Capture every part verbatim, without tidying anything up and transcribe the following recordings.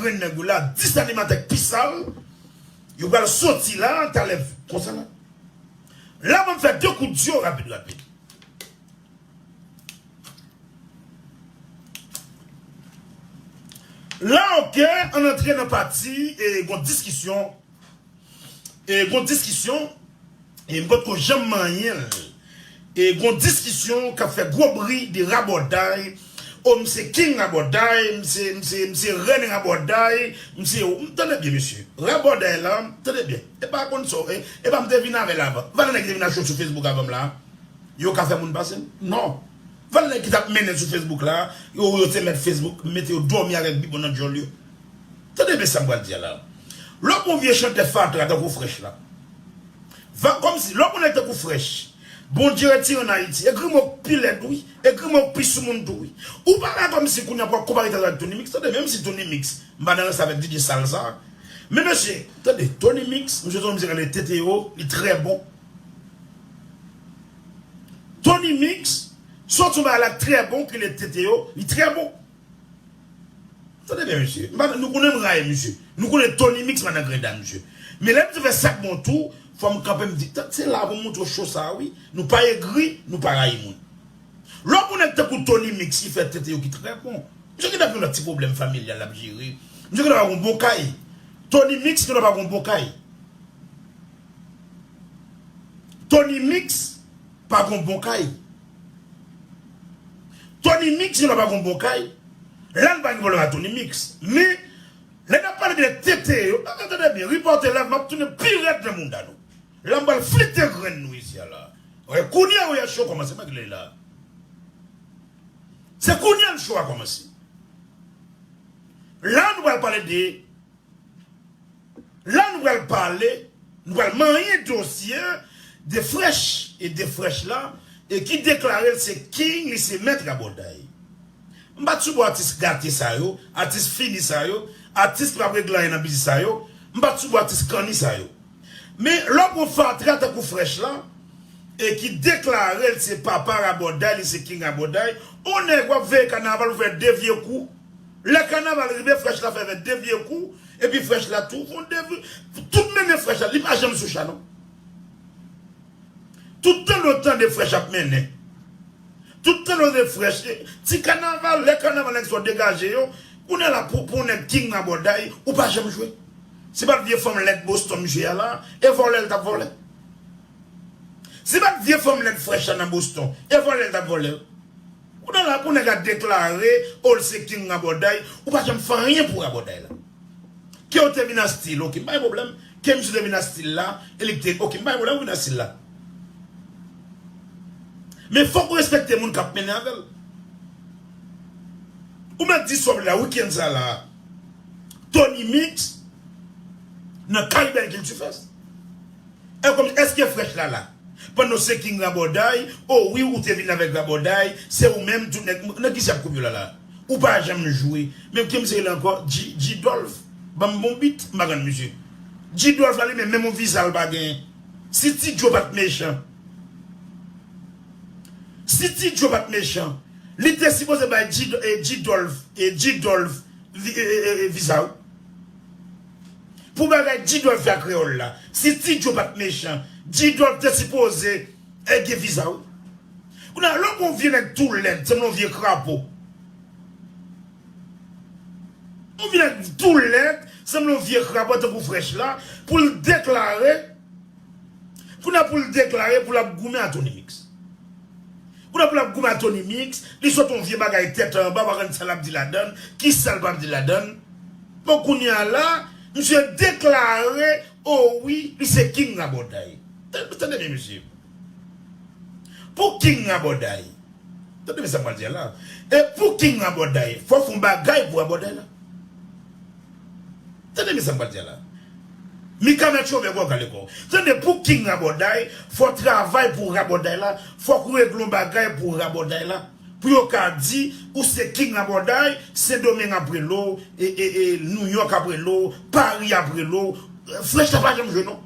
grenn nèg yo la, dis animatè k pi sal, yo pral soti la, talè konsa la. La, ban m fè de kout zye rapid, rapid. La, oke, ann antre nan pati, e, gon diskisyon, e, gon diskisyon, e, m potko janm manyen l. E, gon diskisyon k ap fè gwo bri de rabòday. O, m se king rabòday, m se, m se, m se rèn rabòday, m se, m, tande byen, mesye. Rabòday la, tande byen. E pa konn sa, e, e pa m te vin avè l avan. Valè nèg ki te vin achte sou Facebook avan m la. Yo ka fè moun pase m? Non. Valè nèg ki t ap mennen sou Facebook la, yo, yo se mèt Facebook, mete yo dòmi avèk bibon nan djòl yo. Tande byen sa m pral di a la. Lè w gon vye chantè fatra tankou Fresh la. Va, kòmsi, lè w gon nèg tankou Fresh, Bondye retire ann Ayiti. E grimo k pi lèd, wi. E grimo k pi soumoun tou, wi. Ou pa wè kòmsi kounye a pou w ap konpare tèt avèk Tony Mix. Tande, menm si Tony Mix, m pa nan rans avèk D J sal sa. Men mesye, tande, Tony Mix, misye se yon mizisyen ki rele T T O, li trè bon. Tony Mix, soti yon bagay la trè bon, ki rele T T O, li trè bon. Tande byen, mesye. M pa, nou konnen m rayi misye. Nou konnen Tony Mix pa nan greda, mesye. Men lè misye fè sa k bon tou, fò m kanpe m di, "Tande, se la pou m montre w cho sa, wi. Nou pa egri, nou pa rayi moun." Lè w gon nèg tankou Tony Mix ki fè T T O ki trè bon. Misye gen yon lòt ti pwoblèm familyal l ap jere. Misye gen dwa pa gon bon kay. Tony Mix gen dwa pa gon bon kay. Tony Mix pa gon bon kay. Tony Mix gen dwa pa gon bon kay. La, n pa gen pwoblèm ak Tony Mix. Men, lè n ap pale de T T O, tande byen, reporter la, m ap tounen pi rèd nan mouda nou. La, m pral flite grenn nou isi a la. Wè, kounye a, wè, cho kòmanse, mwen gade la. Se kounye a cho a kòmanse. La, nou pral pale de, la, nou pral pale, nou pral manyen dosye de Fresh, e de Fresh la, e ki deklare l se king, li se mèt rabòday. M pa t sou bò atis gate sa yo, atis fini sa yo, atis ki p ap regle anyen nan biznis sa yo, m pa t sou bò atis kanni sa yo. Men lè w gon fatra tankou Fresh la, e ki deklare l se papa rabòday, li se king rabòday, on nèg w ap veye kanaval, ou fè de vye kou. Lè kanaval rive, Fresh la fè, fè de vye kou, epi Fresh la tou, fè de vye, tout mennen Fresh la, li pa janm sou cha non. Tout tan nou tande Fresh ap mennen. Tout tan nou tande Fresh, ti kanaval, lè kanaval nèg sa yo degaje yo, kounye a la pou, pou nèg king rabòday, ou pa janm jwe. Se pa t vye fanm lèd Boston misye a la, e vòlè l t ap vòlè. Se pa t vye fanm lèd Fresh la nan Boston, e vòlè l t ap vòlè. Kounye a la pou nèg la deklare, o l se king rabòday, ou pa janm fè anyen pou rabòday la. Ke w te vin a stil, oke, m pa gen pwoblèm. Ke misye te vin a stil la, e li k te, oke, m pa gen pwoblèm, ou vin a stil la. Men fòk ou respekte moun k ap mennen avè l. Ou mèt di sa w vle la, wikenn sa la, Tony Mix nan Caribbean Culture Fest. E kòm, èske Fresh la la? Pandan w se king rabòday, o wi, ou te vin avèk rabòday, se ou menm, tout nèg, nan ki sa ap koup yo la la? Ou pa janm jwe. Men ki misye rele ankò? G, G Dolph. Ban m bon bit, m pa konn misye. G Dolph la, li menm, menm yon viza l pa genyen. Si Ti Djo pa t mechan. Si Ti Djo pa t mechan, li te sipoze bay G, e, G Dolph, e, G Dolph vi, e, e, e, e, viza, wi. Pou bagay G Dolph fè a kreyòl la. Si Ti Djo pa t mechan, G Dolph te sipoze, e, gen viza, wi. Kounye a, lè w gon vye nèg tou lèd, sanble yon vye krapo. Yon vye nèg tou lèd, sanble yon vye krapo tankou Fresh la, pou l deklare, kounye a pou l deklare, pou l ap goumen a Tony Mix. Kounye a pou l ap goumen a Tony Mix, li sot yon vye bagay tèt anba, pa konn sa l ap di ladann, ki sa l p ap di ladann. Bon, kounye a la, misye deklare, o wi, li se king rabòday. Tande, tande byen, mesye. Pou king rabòday, tande byen sa m pral di a la. E pou king rabòday, fò w fè yon bagay pou rabòday la. Tande byen sa m pral di a la. Mika mèt chove kò w kale kò w. Tande, pou king rabòday, fò w travay pou rabòday la, fòk ou regle yon bagay pou rabòday la. Pou yo ka di, ou se king rabòday, Sendomeng ap rele w, e, e, e, Nouyòk ap rele w, Pari ap rele w. Fresh la pa janm jwe non.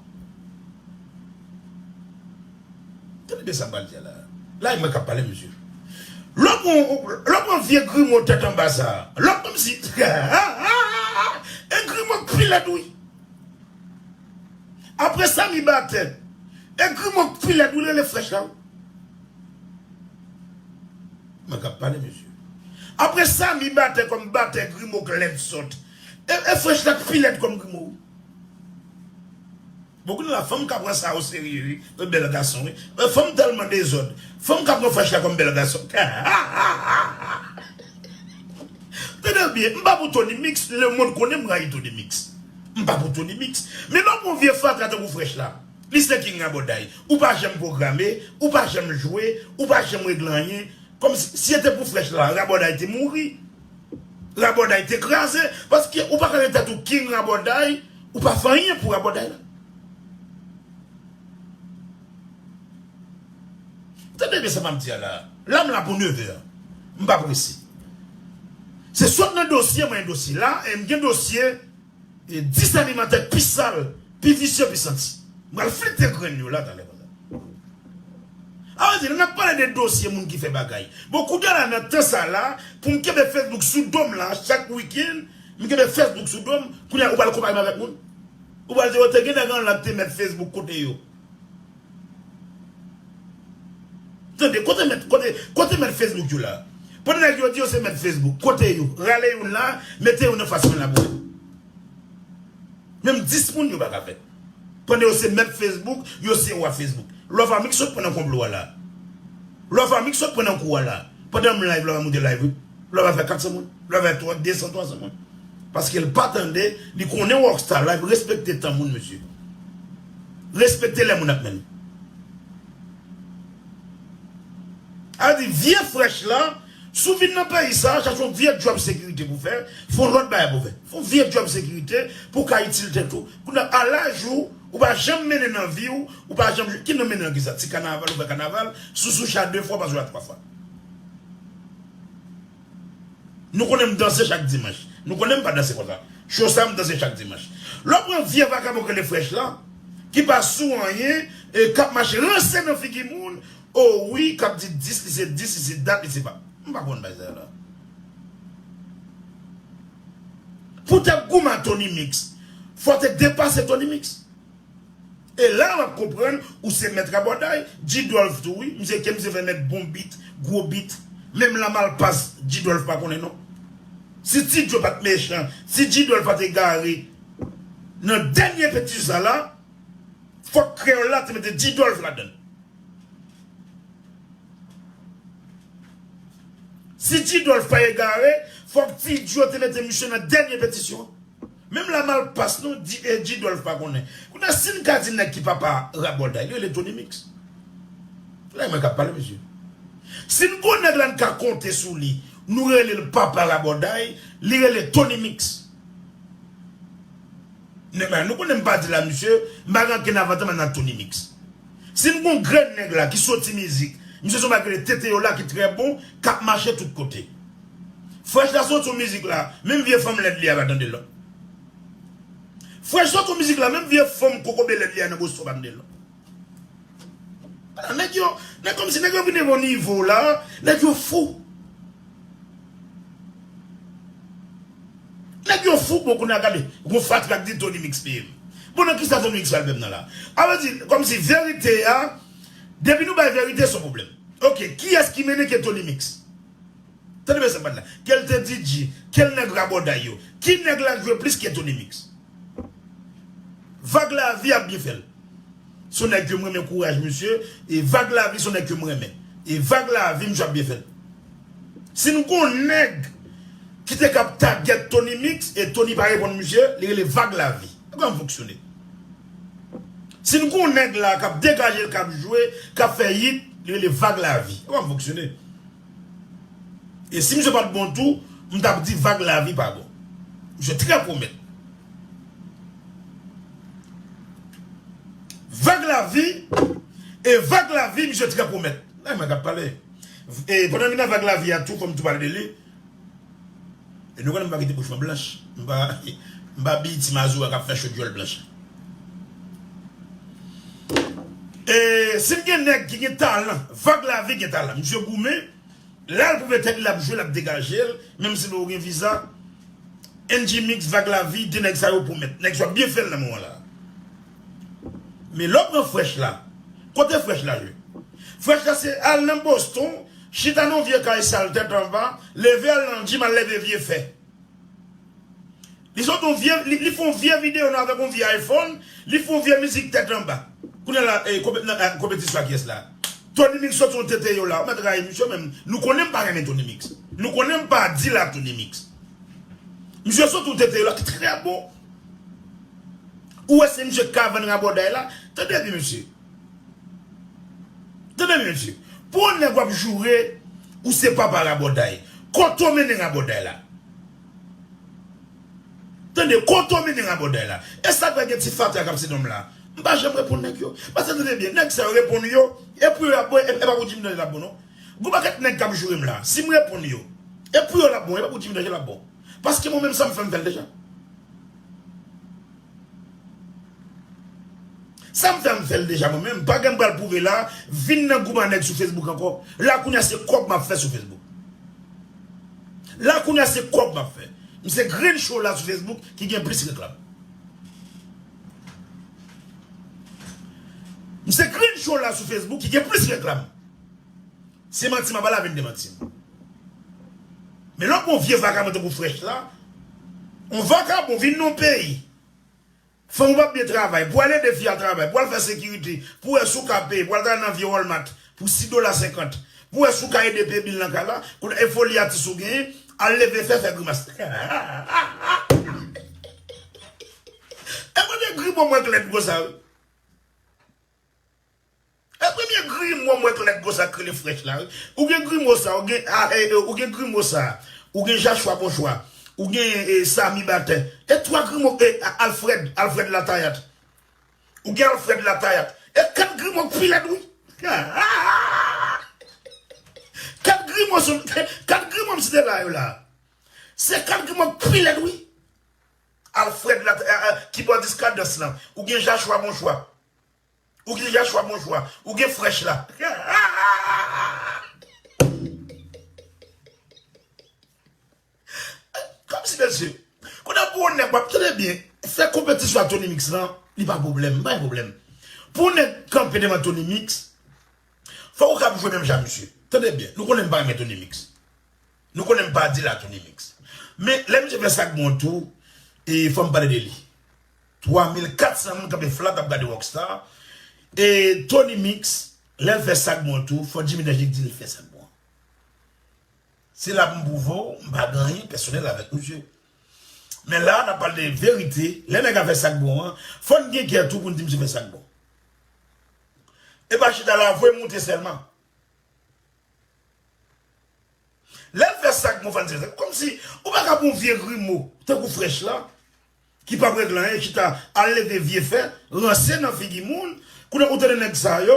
Tande byen sa m pral di a la. La, e mwen k ap pale, mesye. Lè w gon, lè w gon vye grimo tèt anba sa, lè w kòmsi, lèd wi. Apre Samy batè, e Grimo k pi lèd wi, rele Frèch la wi. Mwen k ap pale, mesye. Apre Samy batè kòm batè Grimo k lèd sòt, e, e Frèch la k pi lèd kòm Grimo wi. Bon, kounye a la, fanm ka pran sa o serye wi, e bèl gason wi. E fanm tèlman dezòd. Fanm ka pran Frèch la kòm bèl gason. Tande byen, m pa pou Tony Mix, lemonn konnen m rayi Tony Mix. M pa pou Tony Mix. Men lè w pran vye fatra tankou Frèch la, li se king rabòday. Ou pa janm pwograme, ou pa janm jwe, ou pa janm regle anyen. Kòmsi, si se te pou Frèch la, rabòday te mouri. Rabòday te kraze. Paske ou pa ka rele tèt ou king rabòday, ou pa fè anyen pou rabòday la. Tande byen sa m ap di a la. La m la pou nevè. M pa prese. Se sot nan dosye, mwen dosye la, e m gen dosye, e dis animatè pi sal, pi visye, pi santi. M pral flite grenn yo la talè konsa. A vle di, n ap pale de dosye moun ki fè bagay. Bon, kounye a la, nan tan sa la, pou m kenbe Facebook sou do m la, chak wikenn, m kenbe Facebook sou do m, kounye a, ou pral konpare m avèk moun? Ou pral di, o, te gen nèg an la te mèt Facebook kote yo. Tande, kote mèt, kote, kote mèt Facebook yo la? Pandan nèg yo di yo se mèt Facebook, kote yo? Rale youn la, mete youn anfas mwen la pou wè. Menm dis moun yo pa ka fè. Pandan yo se mèt Facebook, yo se wa Facebook. Love Amix sot pran nan konplo a la. Love Amix sot pran nan kou a la. Pandan m live, Love Amix moute live wi. Love a fè kat san moun. Love a fè twa, de san, twa san moun. Paske l pa tande, li konnen Rockstar la, li respekte tan moun, mesye. Respekte lè moun ap mennen. A di, vye Frèch la, si w vin nan peyi sa, chache yon vye djòb sekirite pou fè, fè yon lòt bagay pou fè. Fè yon vye djòb sekirite pou w ka itil tèt ou. Kounye a, a laj ou, ou pa janm mennen nan vi w, ou pa janm, ki nan mennen nan ki sa? Ti kanaval, ou fè kanaval, sou sou cha de fwa, pase la twa fwa. Nou konnen m danse chak dimanch. Nou konnen m pa danse konsa. Cho sa m danse chak dimanch. Lè w pran vye vakabon k rele Frèch la, ki pa sou anyen, e k ap mache ranse nan figi moun, o wi, k ap di dis, li se dis, li se dat, li se pa. M pa konn bagay sa yo la. Pou w t ap goumen a Tony Mix, fò w te depase Tony Mix. E la w ap konprann ou se mèt rabòday, G Dolph tou wi, misye ke misye fè mèt bon bit, gwo bit, menm la malpas G Dolph pa konnen non. Si Ti Djo pa t mechan, si G Dolph pa t egare, nan dènye petisyon sa la, fòk kreyòl la te mete G Dolph ladann. Si G Dolph pa egare, fòk Ti Djo te mete misye nan dènye petisyon. Menm la malpas nou di, e, G Dolph pa konnen. Kounye a, si n ka di nèg ki papa rabòday, li rele Tony Mix. La, mwen k ap pale, mesye. Si n gon nèg la n ka konte sou li, nou rele l papa rabòday, li rele Tony Mix. Nèg la, nou konnen m pa di la, misye, m pa gen ankenn avantaj nan Tony Mix. Si n gon grenn nèg la ki soti mizik, misye se yon bagay rele Tete yo la ki trè bon, k ap mache tout kote. Frèch la soti yon mizik la, menm vye fanm lèd li a pa tande l non. Frèch soti yon mizik la, menm vye fanm kokobe lèd li a nan Boston pa tande l non. Ala, nèg yo, nèg kòmsi nèg yo vin nan yon nivo la, nèg yo fou. Nèg yo fou, bon, kounye a gade, gon fatra k di Tony Mix peye m. Bon, nan kisa Tony Mix pral peye m nan la? A vle di, kòmsi verite a, depi nou bay verite, se yon pwoblèm. Oke, kiyès ki mennen ke Tony Mix? Tande byen sa m pa di la. Ke l te D J, ke l nèg rabòday yo. Ki nèg la jwe plis ke Tony Mix? Vag Lavi ap byen fè l. Se yon nèg ke m renmen kouraj misye. E Vag Lavi se yon nèg ke m renmen. E Vag Lavi misye ap byen fè l. Si n gon nèg ki te k ap tagèt Tony Mix e Tony pa reponn misye, li rele Vag Lavi. E kòman m fonksyone? Si n gon nèg la k ap degaje l, k ap jwe, k ap fè hit, li rele Vag Lavi. E kòman m fonksyone? E si misye pa t bon tou, m t ap di Vag Lavi pa bon. Misye trè pwomèt. Vag Lavi, e Vag Lavi, misye trè pwomèt. Nan mwen k ap pale. E pandan m nan Vag Lavi a tou, fò m tou pale de li. E nou konnen m pa kite bouch mwen blanch. M pa, m pa Biiti Mazora k ap fè cho dyòl blanch. E si m gen nèg ki gen talan, Vag Lavi gen talan. Misye goumen, lè l pwouve tèt li, l ap jwe, l ap degaje l, menm si l pa gen viza. N G Mix, Vag Lavi, de nèg sa yo pwomèt. Nèg sa yo ap byen fè l nan moman la. Men lè w pran Fresh la, kote Fresh la ye? Fresh la se al nan Boston, chita nan yon vye kay sal tèt anba, leve al nan gym, al leve vye fè. Li sot yon vye, li, li fè yon vye videyo nan avèk yon vye iPhone, li fè yon vye mizik tèt anba. Kounye a la, eh, konpe-, nan, eh, konpetisyon a kiyès la? Tony Mix sot yon tete yo la, ou mèt rayi misye menm. Nou konnen m pa renmen Tony Mix. Nou konnen m pa di la Tony Mix. Misye sot yon tete yo la ki trè bon. Ou wè se misye k ka vann rabòday la? Tande byen, mesye. Tande byen, mesye. Pou yon nèg w ap joure, ou se papa rabòday. Kote w mennen rabòday la? Tande, kote w mennen rabòday la? E sa k fè gen ti fatra k ap se nonm la? M pa janm reponn nèg yo. Paske tande byen, nèg sa yo reponn yo, e pou yo l ap bon, e, e pa pou Jimmy Danje l ap bon, non. Gon pakèt nèg k ap joure m la. Si m reponn yo, e pou yo l ap bon, e pa pou Jimmy Danje l ap bon. Paske mwen menm sa m fè m fè l deja. Sa m fè m fè l deja mwen menm. Pa gen m pral pwouve la, vin nan gwoup a nèg sou Facebook ankò. La kounye a se kòb m ap fè sou Facebook. La kounye a se kòb m ap fè. M se grenn show la sou Facebook ki gen plis reklam. M se grenn show la sou Facebook ki gen plis reklam. Se manti m ap ba la, vin demanti m. Men lè w pran yon vye vakabon tankou Fresh la, yon vakabon vin nan yon peyi, fanm ou p ap byen travay, pou al ede fi a travay, pou al fè sekirite, pou wè si w ka peye, pou al travay nan vye Walmart pou sis dola senkant, pou wè si w ka ede peye bil nan kay la, kounye a e foli atis ou genyen, al leve fè, fè grimas. E premye grimo m wè k lèd konsa, wi. E premye grimo m wè k lèd konsa k rele Fresh la, wi. Ou gen grimo sa, ou gen, a, e, e, ou gen grimo sa, ou gen Jachwa Bonchwa, ou gen, e, Samy Batè. E twa grimo, e, a, Alfred, Alfred Latayat. Ou gen Alfred Latayat. E kat grimo k pi lèd, wi. Kat grimo sou, kat grimo m site la yo la. Se kat grimo k pi lèd, wi. Alfred Latayat, e, e, kibòdis Kadans lan. Ou gen Jachwa Bonchwa. Ou gen Jachwa Bonchwa. Ou gen Fresh la. Kòmsi, mesye. Kounye a pou yon nèg w ap tande byen, fè konpetisyon a Tony Mix lan, li pa pwoblèm, pa gen pwoblèm. Pou yon nèg kanpe devan Tony Mix, fòk ou kab jwe menm jan misye. Tande byen, nou konnen m pa renmen Tony Mix. Nou konnen m pa di la Tony Mix. Men lè misye fè sa k bon tou, e fò m pale de li. Twa mil kat san moun kanpe flat ap gade Rockstar. E Tony Mix, lè l fè sa k bon tou, fò Jimmy Danje di l fè sa k bon. Se la pou m pwouve w, m pa gen anyen pèsonèl avèk misye. Men la, n ap pale de verite. Lè nèg la fè sa k bon an, fò n gen kè tou pou n di misye fè sa k bon. E pa chita la, voye moute sèlman. Lè l fè sa k bon, fò n di sa. Kòmsi ou pa ka pran yon vye grimo, tankou Fresh la, ki p ap regle anyen, chita al leve vye fè, ranse nan figi moun, kounye a ou tande nèg sa yo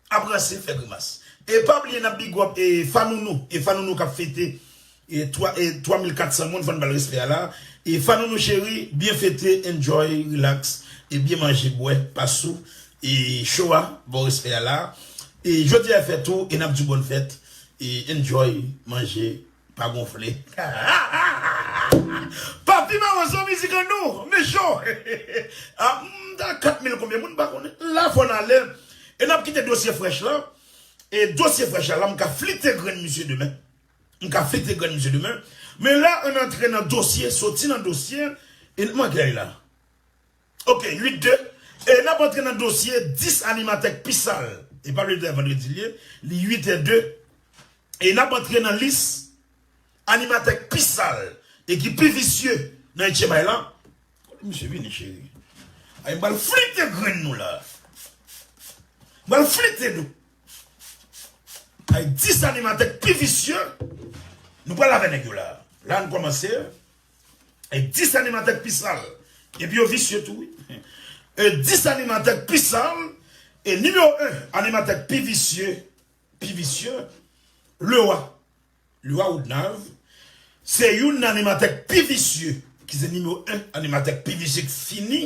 ap ranse, fè grimas. E pa bliye n ap big up, e, Fanounou, e Fanounou k ap fete, e, twa, e, twa mil kat san moun, fò n ba l respè a la. E Fanounou cheri, byen fete, enjoy, relax, e byen manje, bwè, pa sou, e show a, ba w respè a la. E jodi a fèt ou, e n ap di w bòn fèt, e enjoy, manje, pa gonfle. Papi Mawon, se yon mizik an nou, men cho. A, m, ta kat mil konbyen moun pa konnen. La fò n ale. E n ap kite dosye Fresh la. E dosye Fresh la, la, m ka flite grenn misye demen. M ka flite grenn misye demen. Men la, ann antre nan dosye, soti nan dosye. E n manke la. Ok, uit de. E n ap antre nan dosye dis animatè k pi sal. E pa bliye vandredi l ye, li uit è de. E n ap antre nan lis animatè k pi sal e ki pi visye nan H M I la. Kote misye vini, cheri? Ay, m pral flite grenn nou la. M pral flite nou. Ay, dis animatè k pi visye. Nou pral avè nèg yo la. La, nou kòmanse. E dis animatè k pi sal. Epi yo visye tou, wi. E dis animatè k pi sal. E nimewo en animatè k pi visye, pi visye, Lewa. Lewa Woodnave. Se youn nan animatè k pi visye, ki se nimewo en animatè k pi visye k fini,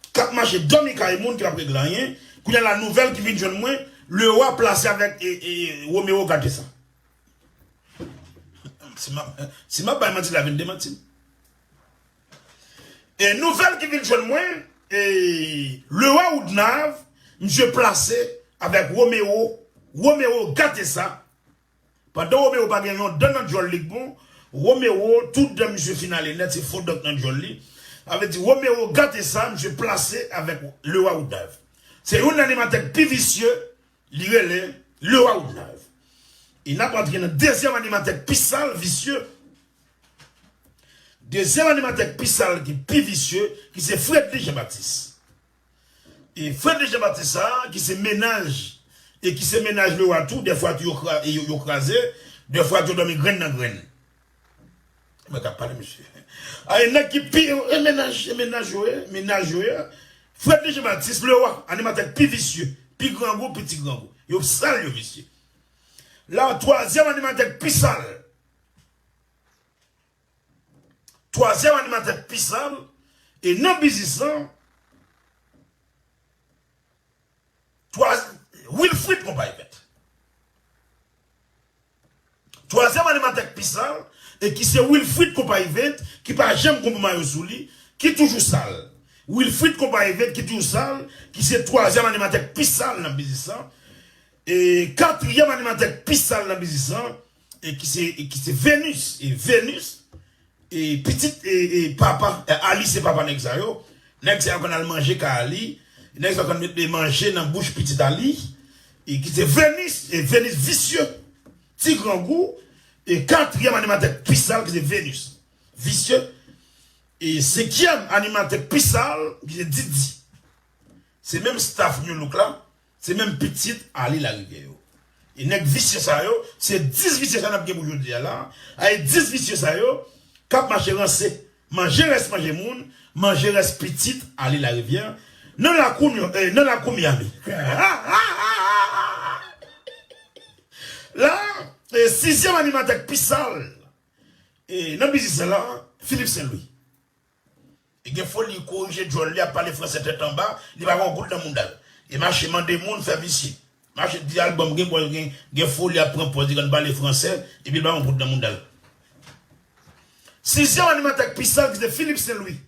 k ap mache dòmi kay moun ki p ap regle anyen. Kounye a la nouvèl ki vin jwenn mwen, Lewa plase avèk, e, e, Romeo, gade sa. Si m ap, si m ap bay manti la, vin demanti m. E nouvèl ki vin jwenn mwen, e Lewa Woodnav, misye plase avèk Romero. Romero gate sa. Pandan Romero pa gen yon dan nan djòl li k bon, Romero, tout dan misye fin ale nèt, se fo dan k nan djòl li. Sa vle di, Romero gate sa, misye plase avèk Lewa Woodnav. Se youn nan animatè k pi visye, li rele Lewa Woodnav. E n ap antre nan dezyèm animatè k pi sal, visye. Dezyèm animatè k pi sal ki pi visye, ki se Fredly Jean Baptiste. E Fredly Jean Baptiste sa, ki se mennaj, e ki se mennaj Lewa tou, dèfwa tou yo, kra, yo, yo kraze, dèfwa tou yo dòmi grenn nan grenn. Mwen k ap pale, mesye. A, e nèg ki pi, e mennaj, e mennaj yo ye, mennaj yo ye. Fredly Jean Baptiste, Lewa, animatè k pi visye, pi grangou, pi ti grangou. Yo sal, yo visye. La, twazyèm animatè k pi sal. Twazyèm animatè k pi sal, e nan biznis lan, twa, Wilfrid Konpa Event. Twazyèm animatè k pi sal, e ki se Wilfrid Konpa Event, ki pa janm gon bon mayo sou li, ki toujou sal. Wilfrid Konpa Event, ki toujou sal, ki se twazyèm animatè k pi sal nan biznis lan. E katriyèm animatè k pi sal nan biznis lan, e ki se, e ki se Venus. E Venus, e pitit, e, e papa, e Ali se papa nèg sa yo. Nèg sa yo konn al manje kay Ali. Nèg sa yo konn met manje nan bouch pitit Ali. E ki se Venus, e Venus visye. Ti grangou, e katriyèm animatè k pi sal ki se Venus. Visye. E senkyèm animatè k pi sal ki se Didi. Se menm staff New Look la, se menm pitit Ali Larivière yo. E nèg visye sa yo, se dis visye sa n ap gen pou jodi a la. A, e dis visye sa yo k ap mache ranse, manje rès manje moun, manje rès pitit Ali Larivière. Nan lakou, eh, nan lakou Miami. La, e sizyèm animatè k pi sal, e nan biznis la, Philippe Saint Louis. Li gen foli korije djòl li, ap pale franse tèt anba, li pa gen yon goud nan mouda l. Li mache mande moun, fè visye. Mache di albòm, gen bò gen, gen foli ap pran pòz, li konn pale franse, epi li pa gen yon goud nan mouda l. Sizyèm animatè k pi sal ki se Philippe Saint Louis.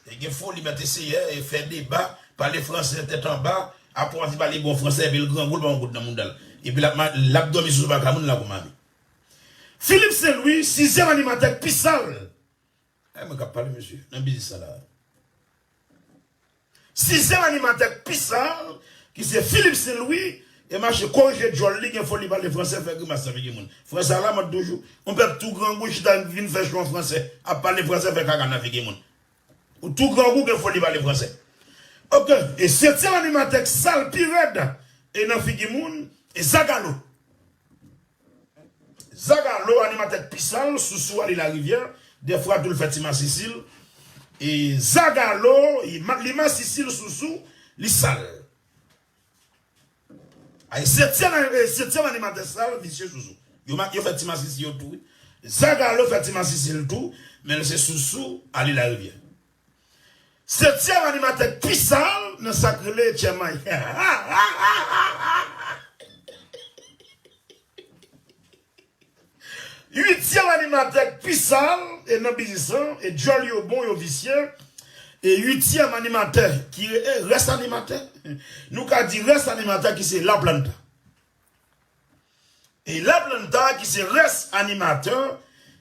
Li gen foli mèt eseye, e fè deba, pale franse tèt anba, ap pran ti pale bon franse, epi l grangou, li pa gen yon goud nan mouda l. Epi l ap ma, l ap dòmi sou sofa kay moun lakou Miami. Philippe Saint Louis, sizyèm animatè k pi sal. E mwen k ap pale, mesye, nan biznis sa la. Sizyèm animatè k pi sal, ki se Philippe Saint Louis, e mache korije djòl li, gen foli pale franse, fè grimas nan figi moun. Franse a lamòd toujou. Yon pèp tou grangou chita vin fè cho an franse, ap pale franse, fè kaka nan figi moun. Ou tou grangou, gen foli pale franse. Ok, e setyèm animatè k sal pi rèd, e nan figi moun, e Zagalo. Zagalo, animatè k pi sal, sousou Ali Larivière, dèfwa tou l fè ti masisi l. E Zagalo, li ma, li masisi l, sousou, li sal. Ay, setyèm, e setyèm animatè sal, visye, sousou. Yo ma, yo fè ti masisi yo tou, wi. Zagalo fè ti masisi l tou, men l se sousou Ali Larivière. Setyèm animatè k pi sal nan sa k rele chèmay. Uityèm animatè k pi sal, e nan biznis lan, e djòl yo bon, yo visye. E uityèm animatè ki re-, e rès animatè. Nou ka di rès animatè ki se Laplanta. E Laplanta ki se rès animatè,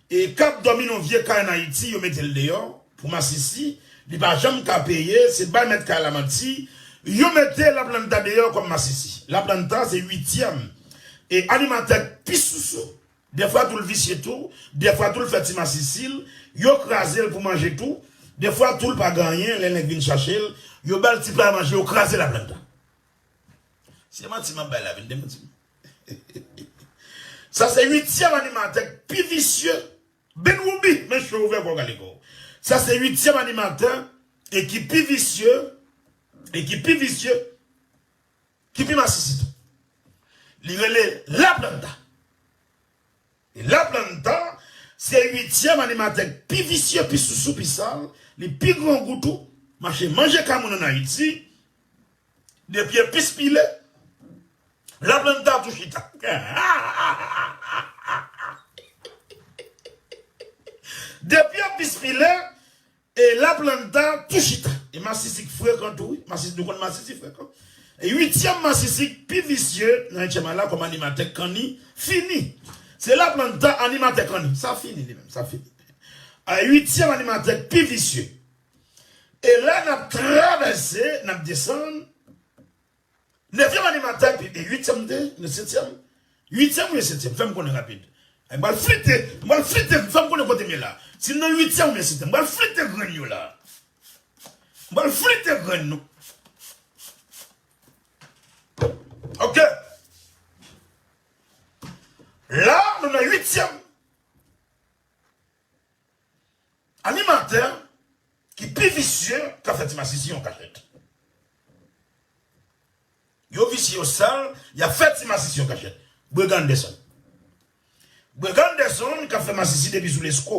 e k ap dòmi nan vye kay ann Ayiti, yo mete l deyò pou masisi, li pa janm ka peye, se bay mèt kay la manti, yo mete Laplanta deyò kòm masisi. Laplanta se uityèm, e animatè k pi sousou. Dèfwa tou l visye tou, dèfwa tou l fè ti masisi l, yo kraze l pou manje tou, dèfwa tou l pa gen anyen, lè nèg vin chache l, yo ba l ti pla manje, yo kraze Laplanta. Se manti m ap bay la, vin demanti m. Sa se uityèm animatè k pi visye. Ben Woubi, men cho ouvè kò w gade kò w. Sa se uityèm animatè e ki pi visye, e ki pi visye, ki pi masisi tou. Li rele Laplanta. E Laplanta se uityèm animatè k pi visye, pi sousou, pi sal, li pi grangou tou, mache manje kay moun ann Ayiti, de pye pis pile, Laplanta tou chita. De pye pis pile, e la tou chita. E masisi k frekan tou, wi. Masisi, nou konn masisi frekan. E uityèm masisi k pi visye nan uityèm la kòm animatè k kanni fini. Se Laplanta animatè kanni. Sa fini li menm, sa fini. A uityèm animatè k pi visye. E la n ap travèse, n ap desann. Nevyèm animatè, pi, e uityèm de, nan setyèm. Uityèm oubyen setyèm, fè m konnen rapid. Ay, m pral flite, m pral flite, fè m konnen kote m ye la. Si m nan uityèm oubyen setyèm, m pral flite grenn yo la. M pral flite grenn nou. Ok. La, nou nan uityèm. Animatè ki pi visye ka fè ti masisi an kachèt. Yo visye, yo sal, y ap fè ti masisi an kachèt. Brega Anderson. Brega Anderson ka fè masisi depi sou lesko.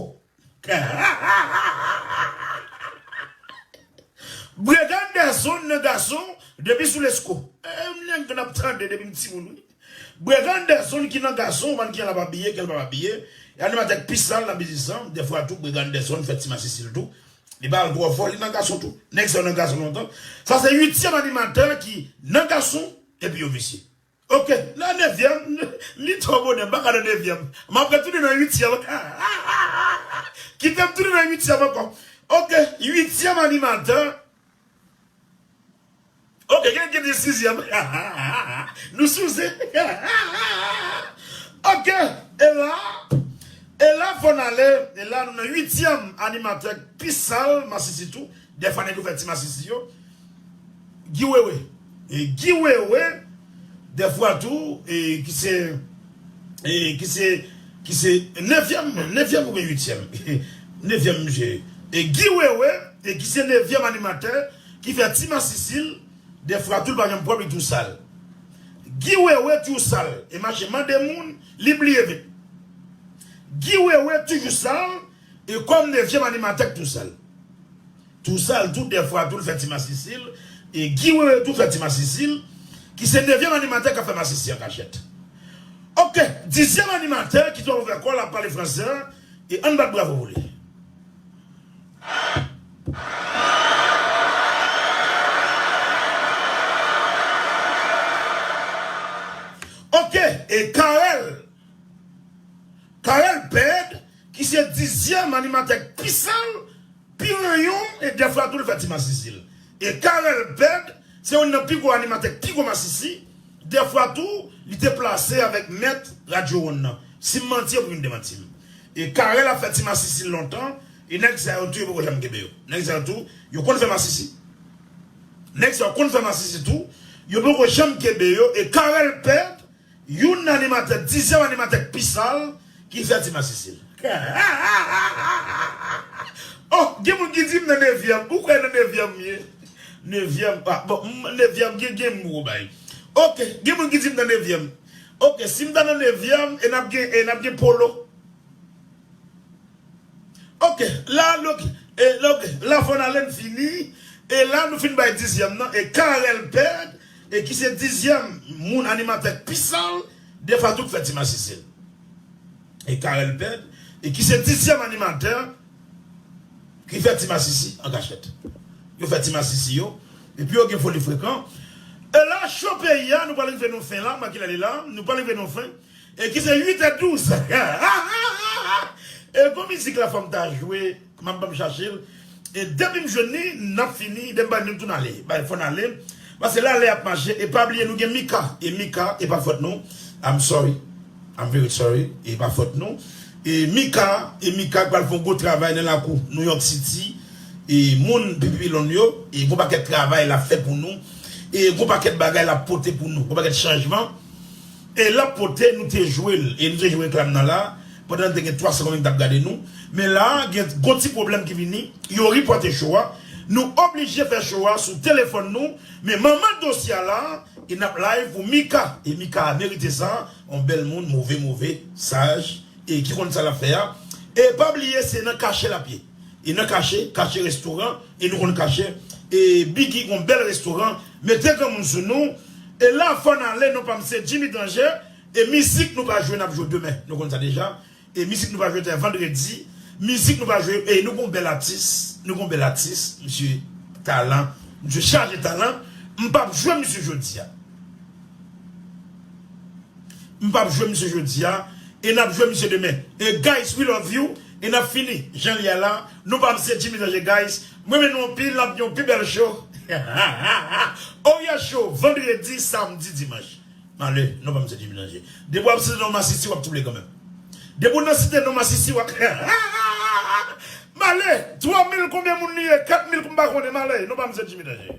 Brega Anderson nan gason depi sou lesko. E, m nèg n ap tande depi m timoun, wi. Brega Anderson ki nan gason, ou konn ki jan l ap abiye, ke l p ap abiye. E animatè k pi sal nan biznis lan, dèfwa tou, Brega Anderson fè ti masisi l tou. Li pa al twò fò, li nan gason tou. Nèg sa yo nan gason lontan. Sa se uityèm animatè ki nan gason, epi yo visye. Ok, nan nevyèm, li twò bonè, m pa ka nan nevyèm. M ap retounen nan uityèm. Kite m tounen nan uityèm ankò. Ok, uityèm animatè. Ok, gen ki di sizyèm. Nou sou zen. Ok, e la, e la fò n ale, e la nou nan uityèm animatè pi sal, masisi tou. Dèfwa nèg yo fè ti masisi yo. Guy Wewe. E Guy Wewe, dèfwa tou, e ki se, e ki se, ki se nevyèm, nevyèm oubyen uityèm. Nevyèm, misye. E Guy Wewe, e ki se nevyèm animatè, ki fè ti masisi l, dèfwa tou l pa janm pwòp, li tou sal. Guy Wewe tou sal, e mache mande moun, li bliye vit. Guy Wewe toujou sal, e kòm nevyèm animatè k tou sal. Tou sal tou, dèfwa tou l fè ti masisi l, e Guy Wewe tou fè ti masisi l, ki se nevyèm animatè k ap fè masisi an kachèt. Ok, dizyèm animatè ki twò ouvè kò l ap pale fransè, e ann bat bravo pou li. Ok, e Carel, Carel Ped, ki se dizyèm animatè k pi sal, pi ranyon, e dèfwa tou l fè ti masisi l. E Carel Ped, se youn nan pi gwo animatè k pi gwo masisi, dèfwa tou, li te plase avèk mèt radyo wonn nan. Si m manti, yo pou vin demanti m. E Carel ap fè ti masisi l lontan, e nèg sa yo tou, yo poko janm kenbe yo. Nèg sa yo tou, yo konn fè masisi. Nèg sa yo konn fè masisi tou, yo poko janm kenbe yo, e Carel Ped, youn nan animatè, dizyèm animatè k pi sal, ki fè ti masisi l. Oh, gen moun ki di m nan nevyèm. Ou kwè nan nevyèm m ye? Nevyèm, ah, bon, m, nevyèm, gen, gen m gwo bay. Ok, gen moun ki di m nan nevyèm. Ok, si m ta nan nevyèm, e n ap gen, e n ap gen polo. Ok, la, ok, e, ok, la fò n ale n fini. E la nou fin bay dizyèm nan. E Carel Ped, e ki se dizyèm moun animatè k pi sal, dèfwa tou k fè ti masisi l. E Carel Ped, e ki se dizyèm animatè ki fè ti masisi an kachèt. Yo fè ti masisi yo, epi yo gen foli frekan. E la, cho peyi a, nou pral rive nan fen la, m wè kilè li la, nou pral rive nan fen. E ki se uit è douz. E gon mizik la fò m ta jwe, m ap ban m chache l. E depi m jwenn li, n ap fini, depi m bay nou tou n ale. Bay fò n ale. Paske la lè ap mache, e pa bliye nou gen Mika. E Mika, e pa fòt nou. I'm sorry. I'm very sorry. E pa fòt nou. E Mika, e Mika k pral fè yon gwo travay nan lakou New York City. E moun P P P Lon yo, e gon pakèt travay l ap fè pou nou. E gon pakèt bagay l ap pote pou nou. Gon pakèt chanjman. E l ap pote, nou te jwe l. E nou te jwe reklam nan la. Pandan te gen twa san moun ki t ap gade nou. Men la, gen gon ti pwoblèm ki vini. Yo ripòte show a. Nou oblije fè show a sou telefòn nou. Men manman dosye a la, e n ap live pou Mika. E Mika a merite sa. Yon bèl moun, move, move, saj. E ki konn sa l ap fè a. E pa bliye, se nan kache l ap ye. E nan kache, kache restoran, e nou konn kache. E Biggy gon bèl restoran, mete granmoun sou nou. E la, fò n ale, non pa m se Jimmy Danger. E mizik nou pa jwe, n ap jwe demen. Nou konn sa deja. E mizik nou pa jwe, se vandredi. Mizik nou pa jwe, e nou gon bèl atis. Nou gon bèl atis, misye talan, misye chaje talan. M p ap jwe misye jodi a. M p ap jwe misye jodi a. E n ap jwe misye demen. E guys, we love you. E n ap fini. Jan li a la. Nou pa misye Jimmy Danje, guys. Mwen renmen nou anpil. N ap gen yon pi bèl show. Oh yeah, show. Vandredi, samdi, dimanch. Malè, nou pa misye Jimmy Danje. Depi w ap site non masisi, w ap twouble kanmenm. Depi w nan site non masisi, w ap. Malè, twa mil konbyen moun li ye, kat mil m pa konnen, malè, nou pa misye Jimmy Danje.